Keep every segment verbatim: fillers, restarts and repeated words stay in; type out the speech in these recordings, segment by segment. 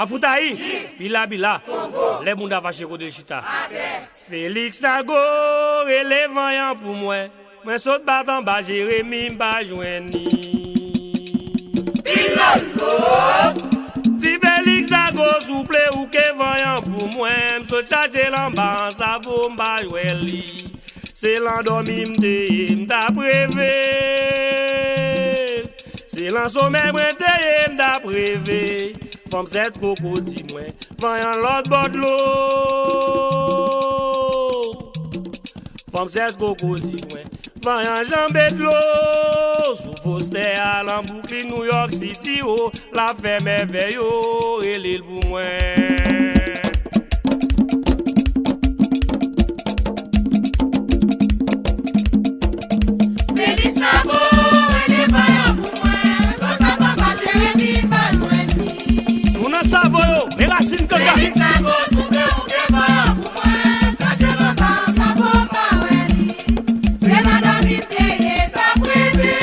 Afoutayi, bila bila, lè moun ta fache kote chita. Felix Nago, rele vanyan pou mwen. Mwen sot bat anba Jeremi, m pa jwenn li. Pilolo! Ti Felix Nago, souple ou ke vanyan pou mwen. M sot chache l anba an savo, m pa jwenn li. Se lan dòmi m te ye, m t ap reve. Se lan somèy mwen te ye, m t ap reve. Fanm sèt koko di mwen, vanyan lòt bò dlo. Fanm sèt koko di mwen, vanyan janbe dlo. Sou postè a, lan Brooklyn, New York City, o, l ap fè mèvèy, o, rele l pou mwen. Felix Nago, rele vanyan pou mwen. Sot bat anba Jeremi, m pa jwenn li. Nou nan savo yo, men rasin kaka. Felix Nago, souple ou ke vanyan pou mwen. Chache l anba an savo, m pa wè li. Se nan dòmi m te ye, m t ap reve.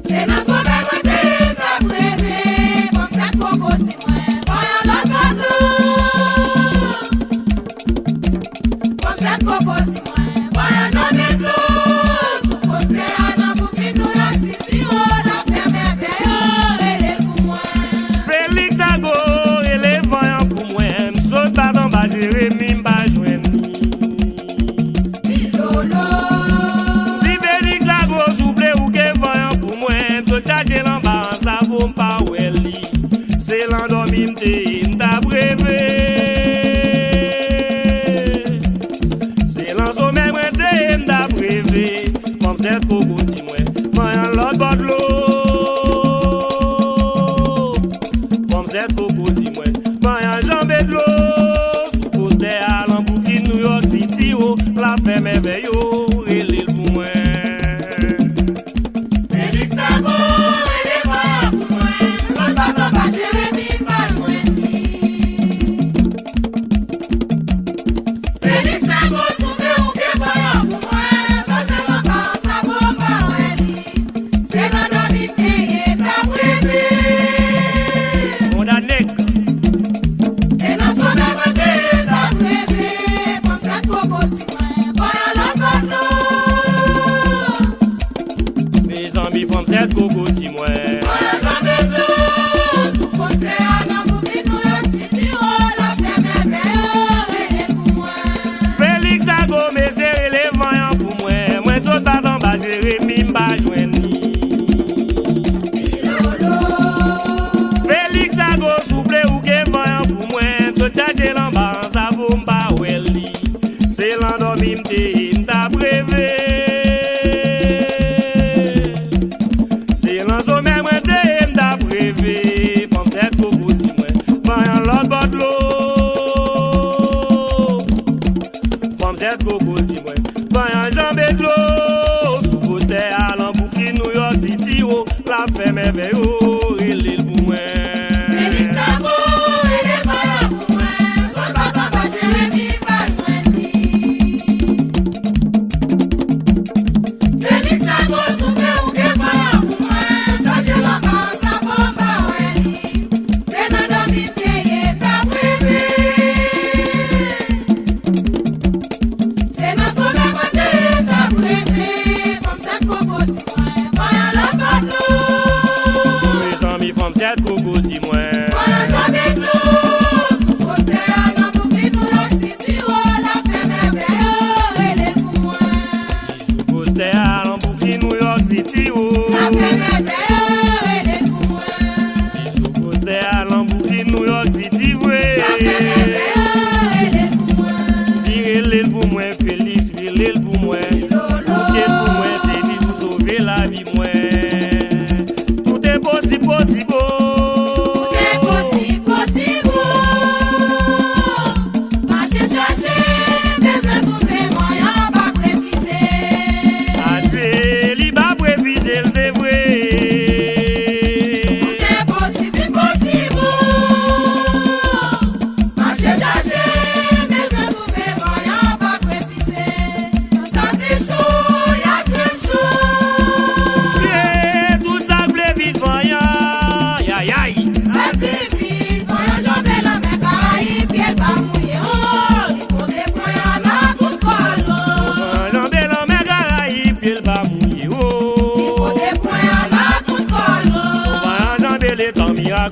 Se nan somèy mwen te ye, m t ap reve. Fanm sèt koko di mwen, vanyan lòt bò dlo. Fanm sèt koko di mwen, vanyan janbe dlo. Sou postè a, nan Brooklyn, New York City, o, l ap fè mèvèy, o, rele l pou mwen. Felix Nago, rele vanyan pou mwen. M sot bat anba Jeremi, m pa jwenn li. Pilolo. Ti Felix Nago, souple ou ke vanyan pou mwen. M sot chache l anba an savo, m pa wè li. Se lan dòmi m te ye, m t ap reve. Se lan somèy mwen te ye, m t ap reve. Fanm sèt koko di mwen, vanyan lòt bò dlo. Fanm sèt koko di mwen, vanyan janbe dlo. Sou postè a, lan Brooklyn, New York City, o, l ap fè mèvèy, o, rele l pou mwen. Felix Nago, rele vanyan pou mwen. Sot bat anba Jeremi, m pa jwenn li. Felix Nago, souple ou ke vanyan pou mwen. Chache l anba an savo, m pa wè li. Se nan dòmi m te ye, m t ap reve. Monda nèg. Se nan somèy mwen te ye, m t ap reve. Fanm sèt koko di mwen, vanyan lòt bò dlo. Mezanmi, fanm sèt koko di mwen. Vanyan janbe dlo. Sou postè a, nan Brooklyn, New York City, o, l ap fè mèvèy, o, rele l pou mwen. Felix Nago, mesye, rele vanyan pou mwen. Mwen sot bat anba Jeremi, m pa jwenn li. Felix Nago, souple ou ke vanyan pou mwen. M sot chache l anba an savo, m pa wè li. Se lan dòmi m te ye, m t ap reve. Se lan somèy mwen te ye, m t ap reve. Fanm sèt koko di mwen, vanyan lòt bò dlo. Fanm sèt koko di mwen, vanyan janbe dlo. Sou postè a, lan Brooklyn, New York City, o, l ap fè mèvèy, o, rele l pou mwen. Felix Nago, rele vanyan pou mwen. Sot bat anba Jeremi, m pa jwenn li. Felix Nago, souple ou ke vanyan pou mwen. Chache l anba an savo, m pa wè li. Se nan dòmi m te ye, m t ap reve. Se nan somèy mwen te ye, m t ap reve. Fanm sèt koko di mwen, vanyan lòt bò dlo. Mezanmi, fanm sèt koko di mwen. Vanyan janbe dlo. Sou postè a, nan Brooklyn, New York City, o, l ap fè mèvèy, o, rele l pou mwen. Sou postè a, lan Brooklyn, New York City, o. L ap fè mèvèy, o, rele l pou mwen. Ti sou postè a, lan Brooklyn, New York City, vre. L ap fè mèvèy, o, rele l pou mwen. Di rele l pou mwen, Felix, rele l pou mwen. Pilolo. Koute pou mwen, se li pou sove lavi mwen. Tout enposib posib, o. Tout enposib posib, o. Mache chache, bezwen twouve, vanyan pa refize. Adye, li pa refize l, se vre. Tout enposib vin posib, o. Mache chache, bezwen twouve, vanyan pa refize. Tout sa k vle cho, y ap jwenn cho. Ye, tout sa k vle vin vanyan.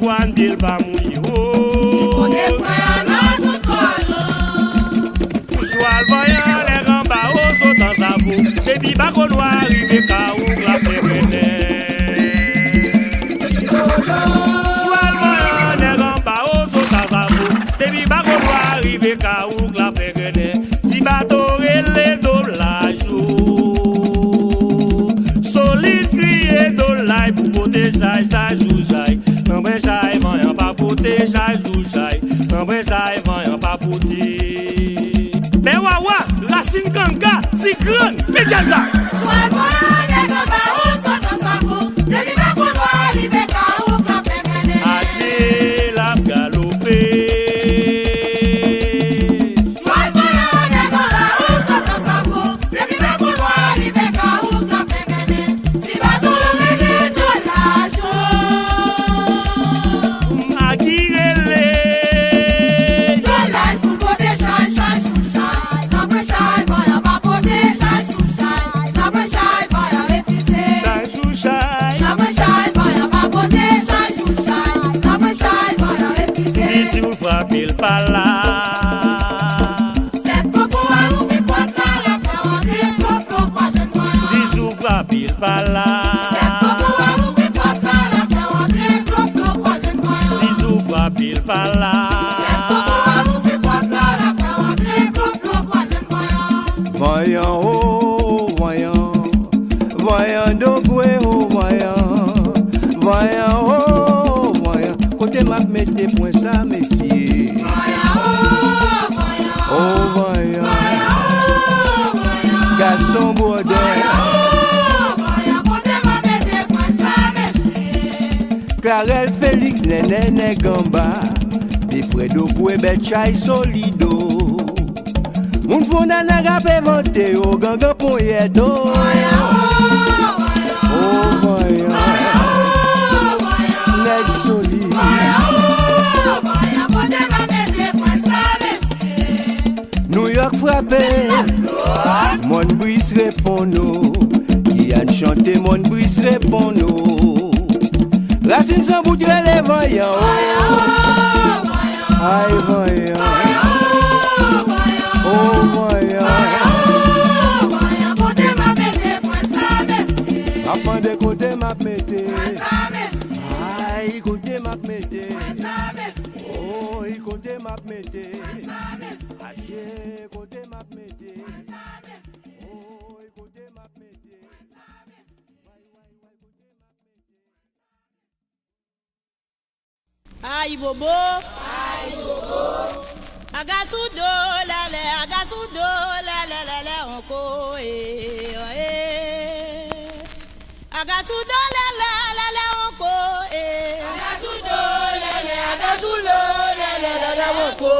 Gwanvil pa mouye, o. Li konn pran nan tout kòlon. Chwal vanyan, nèg anba, o, sot an savo. Depi Bako Nwa rive Kawouk, l ap fè grennen. Chwal vanyan, nèg anba, o, sot an savo. Depi Bako Nwa rive Kawouk, l ap fè grennen. Ti bato rele Dolaj, o. Solid kriye Dolaj pou pote chay, chay sou chay. Nan pwen chay, vanyan pa pote chay sou chay. Nan pwen chay, vanyan pa pote. Bè Wawa, Rasin Kanga, Ti Grann, men djaz la. Chwal vanyan, nèg anba, o, sot an savo. Depi Bako Nwa rive Kawouk, l ap fè grennen. Adje, l ap galope. Chwal vanyan, nèg anba, o, sot an savo. Depi Bako Nwa rive Kawouk, l ap fè grennen. Ti bato rele Dolaj, o. Magi rele. Dolaj pou pote chay, chay sou chay. Nan pwen chay, vanyan pa pote chay sou chay. Nan pwen chay, vanyan refize. Chay sou chay. Nan pwen chay, vanyan pa pote chay sou chay. Nan pwen chay, vanyan refize. Di si w frape l pa la. Sèt koko a louvri pòt la, l ap fè w antre, plo, plo, pa jwenn vanyan. Di si w frape l pa la. Sèt koko a louvri pòt la, l ap fè w antre, plo, plo, pa jwenn vanyan. Di si w frape l pa la. Sèt koko a louvri pòt la, l ap fè w antre, plo, plo, pa jwenn vanyan. Vanyan, o, vanyan. Vanyan Dogwe, o, vanyan. Vanyan, o, vanyan. Kote m ap mete pwen sa, mesye? Vanyan, o, vanyan. O, vanyan. Vanyan, o, vanyan. Gason bwòdè. Vanyan, o, vanyan. Kote m ap mete pwen sa, mesye? Clarel Felix, Nènè, nèg anba. De frè Dogwe, bèt chay solid, o. Moun Fonn Anag ap envante yo, gangan ponyèt, o. O, vanyan. Nèg solid. Nouyòk frape. Mòn Bris reponn nou. Giyàn chante, Mòn Bris reponn nou. Rasin San Bout rele vanyan, o. Ay, vanyan. O, vanyan. M ap mande kote m ap mete. Ay, kote m ap mete. Oy, kote m ap mete. Adje, kote m ap mete. Oy, kote m ap mete. Ayibobo. Ayibobo. Aga sou do lèlè, aga sou do lèlè, lèlè onko, e, e. Aga sou do lèlè, lèlè onko, e. Aga sou do lèlè, aga sou do lèlè, lèlè onko.